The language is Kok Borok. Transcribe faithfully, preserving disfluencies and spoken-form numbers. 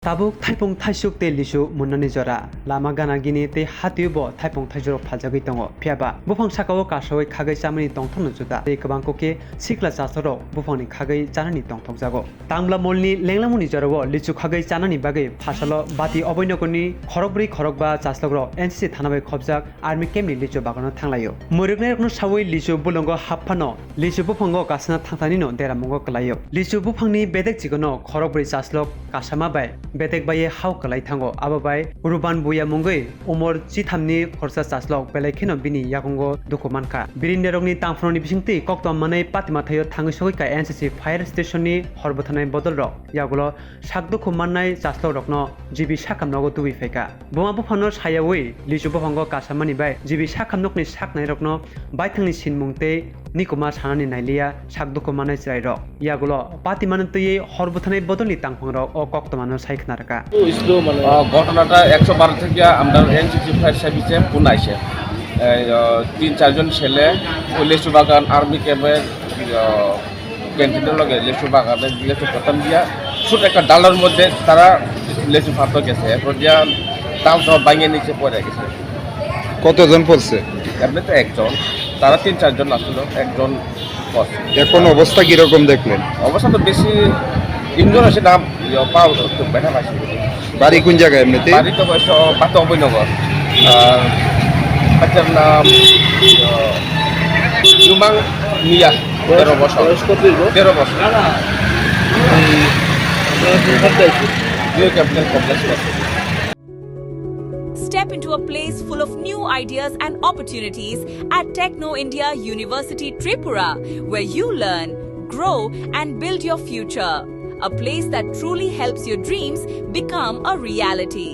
Tabuk thaipung thaisuk tei lisu munnani jora. Lama gana gini tei hatio bo thaipung thaisuk rok phaljagwi tongo. Phiya ba buphang sakao kasawi khagwi chamani tongthokno juda. Tei kwbang kok khe sikla chaslok rok buphangni khagwi chanani tongthokjago. Tangla molni lenglamuni jorao lisu khagwi chanani bagwi phasalo bati oboinogoni khorokbrwi khorokba chaslok rok N C C thana bai khopjak army camp ni lisu bagano thanglaio. Mwrwknai rokno sawi lisu bulongo hap phano lisu buphango kasana thangthanino deramungo kwlaio. Lisu buphangni bedek chigono khorokbrwi chaslok kasama bai bedek baiye hao kwlai thango. Abo bai Ruban Buya mungwi umor chithamni khorsa chaslok belai kheno bini yakungo dukhu mankha. Birinderokni tangphoroni bisingtwi koktwma manwi patimathaio thangwi sogwi kha N C C fire station ni hor bwtharnai bodol rok. Yagulo sak dukhu mannai chaslok rokno G B sakam nogo tubui phaikha. Buma buphangno sayawi lisu buphango kasamani bai G B sakam nokni saknai rokno baithangni sinmung tei nikuma sanani nailiya sak dukhu manai chwrai rok. Yagulo patimani twiwi hor bwtharnai bodolni tangphang rok o koktwmano sai khna rwkha. ও, ঘটনাটা একশো বারো থেকে আমরা NCC fire সার্ভিসে ফোন আইছে। এই, আহ, তিন চারজন ছেলে ওই লেচু বাগান আর্মি ক্যাম্পের, আহ, ক্যান্টিনের লগে লেচু বাগানে লেচু খেতাম দিয়া ছোট একটা ডালের মধ্যে তারা লেচু ফাটতে গেছে। এরপর দিয়া ডাল সহ ভাঙিয়ে নিচে পড়ে গেছে। কতজন পড়ছে? এমনি তো একজন, তারা তিন চারজন আসছিল, একজন পড়ছে। এখন অবস্থা কিরকম দেখলেন? অবস্থা তো বেশি ইনজুর হয়েছে না, ইয়ে, পা একটু ব্যথা পাইছে। বাড়ি কোন জায়গায় এমনিতে? বাড়ি তো অবশ্য বাতো অভয়নগর। আর বাচ্চার নাম, ইয়ে, জুমাং মিয়া, তেরো বছর। বয়স কত হইব? তেরো বছর। এই, আপনারা কোন খাতে আছেন? নিউ ক্যাপিটাল কমপ্লেক্স আছে। Step into a place full of new ideas and opportunities at Techno India University Tripura, where you learn, grow, and build your future. A place that truly helps your dreams become a reality.